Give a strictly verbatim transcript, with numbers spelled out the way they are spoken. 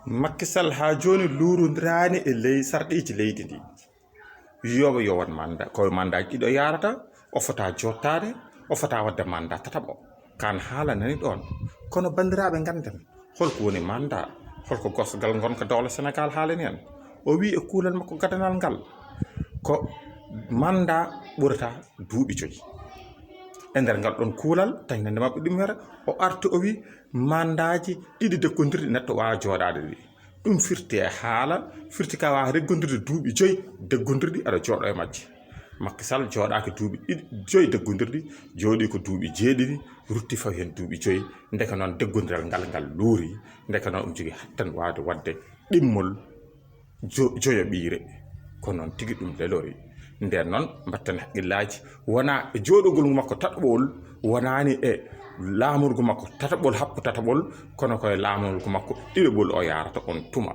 Macky Sall haa jooni luurondiraani e ley sarɗiiji leydi ndi. Wiyooɓe yo waɗ manda, ko mandaaji ɗiɗo yaarata, o fota jottaade, o fota waɗde manda tataɓo. Kan haala nani ɗoon. Kono banndiraaɓe ngannden, holko woni manda? Holko gosgal ngonka dowla Senegal haalani en? O wii e kuulal makko gadanal ngal, ko manda ɓurata duuɓi joyi. E nder ngal ɗon kuulal, tawi nande maɓɓe ɗum wiyata, o arti o wii mandaaji ɗiɗi deggondirɗi neɗɗo waawa jooɗaade ɗi. Ɗum firti e haala, firti ka waawa reggondirde duuɓi joyi deggondirɗi aɗa jooɗo e majji. Macky Sall jooɗaaki duuɓi ɗiɗi, joyi deggondirɗi, jooɗii ko duuɓi jeeɗiɗi, rutti fawi heen duuɓi joyi. Ndeke noon deggondiral ngal ngal luuri, ndeke noon omo jogii hattan waawde waɗde ɗimmol jo-, joyo ɓiyre. Ko noon tigi ɗum lelori. Nden noon mbatten haqqillaaji, wonaa e jooɗogol makko tataɓol, wonaani e laamorgo makko tataɓol, happo tataɓol, kono ko e laamorgo makko ɗiɗaɓol o yaarata on tuma.